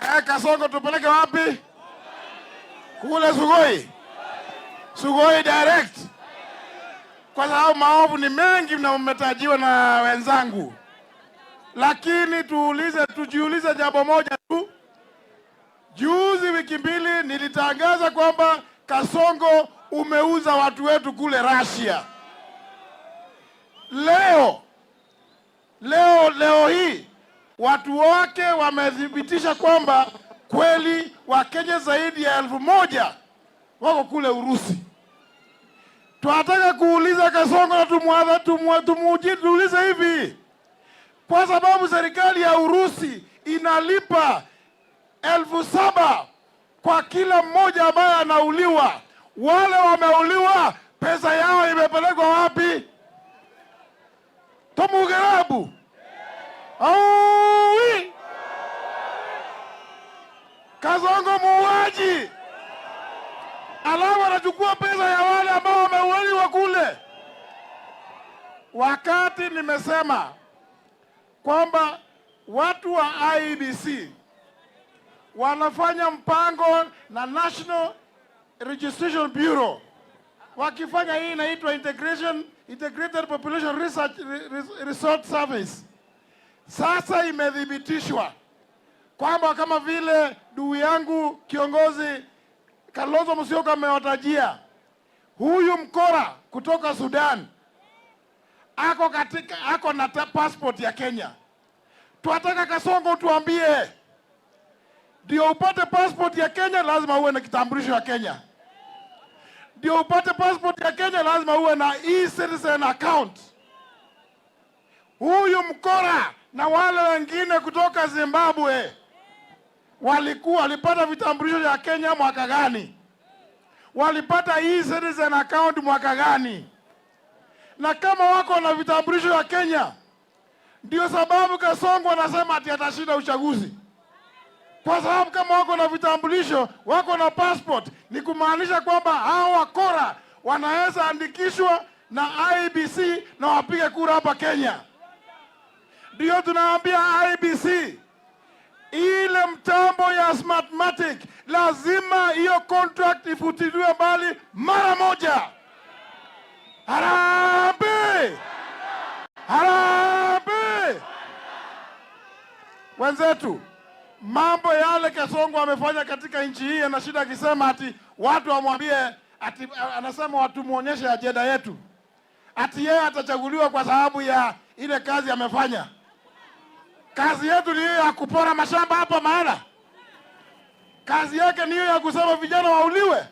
Eh, Kasongo tupeleke wapi? Kule Sugoi. Sugoi direct. Kwa sababu maovu ni mengi na mmetajiwa na wenzangu, lakini tuulize, tujiulize jambo moja tu. Juzi wiki 2 nilitangaza kwamba Kasongo umeuza watu wetu kule Russia. Leo leo leo hii watu wake wamethibitisha kwamba kweli Wakenya zaidi ya 1,000 wako kule Urusi. Tunataka kuuliza Kasongo na tumwadha tuulize hivi, kwa sababu serikali ya Urusi inalipa 7,000 kwa kila mmoja ambaye anauliwa. Wale wameuliwa, pesa yao imepelekwa wapi? Tomugerabu Aui! Kasongo muuaji, alafu anachukua pesa ya wale ambao wameuliwa kule. Wakati nimesema kwamba watu wa IEBC wanafanya mpango na National Registration Bureau, wakifanya hii inaitwa Integrated Population Research Resort Service. Sasa imethibitishwa kwamba kama vile ndugu yangu kiongozi Kalonzo Musyoka amewatajia, huyu mkora kutoka Sudan ako na passport ya Kenya. Twataka Kasongo tuambie, ndio upate passport ya Kenya lazima uwe na kitambulisho ya Kenya. Ndio upate passport ya Kenya lazima uwe na e-citizen account. Huyu mkora na wale wengine kutoka Zimbabwe walipata vitambulisho vya Kenya mwaka gani? Walipata e-citizen account mwaka gani? Na kama wako na vitambulisho vya Kenya, ndio sababu Kasongo anasema ati atashinda uchaguzi, kwa sababu kama wako na vitambulisho, wako na passport, ni kumaanisha kwamba hao wakora wanaweza andikishwa na IEBC na wapige kura hapa Kenya. Ndio tunaambia IEBC ile mtambo ya Smartmatic lazima hiyo contract ifutiliwe mbali mara moja. Harambee! Harambee! Wenzetu, mambo yale Kasongo amefanya katika nchi hii, ana shida akisema ati watu wamwambie ati, anasema watu muonyeshe ajenda yetu, ati yeye atachaguliwa kwa sababu ya ile kazi amefanya. Kazi yetu ni hiyo ya kupora mashamba hapa mahala. Kazi yake ni hiyo ya kusema vijana wauliwe.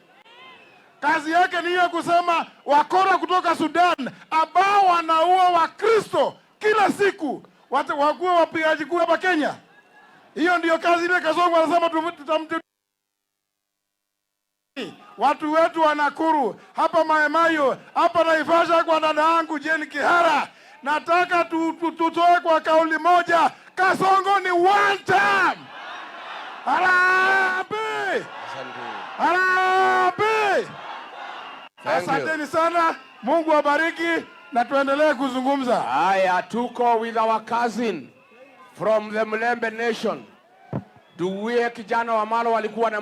Kazi yake ni hiyo ya kusema wakora kutoka Sudan ambao wanaua Wakristo kila siku wakuwe wapigaji kura hapa Kenya. Hiyo ndiyo kazi ile Kasongo anasema tutamti watu wetu wa Nakuru hapa Mai Mahiu hapa Naivasha kwa dada yangu Jane Kihara, nataka tutoe kwa kauli moja, Kasongo ni one term. Harambee! Harambee! Thank you. Asanteni sana, Mungu awabariki na tuendelee kuzungumza. Haya, tuko with our cousin from the Mulembe Nation. Nduguye kijana Wamalwa walikuwa na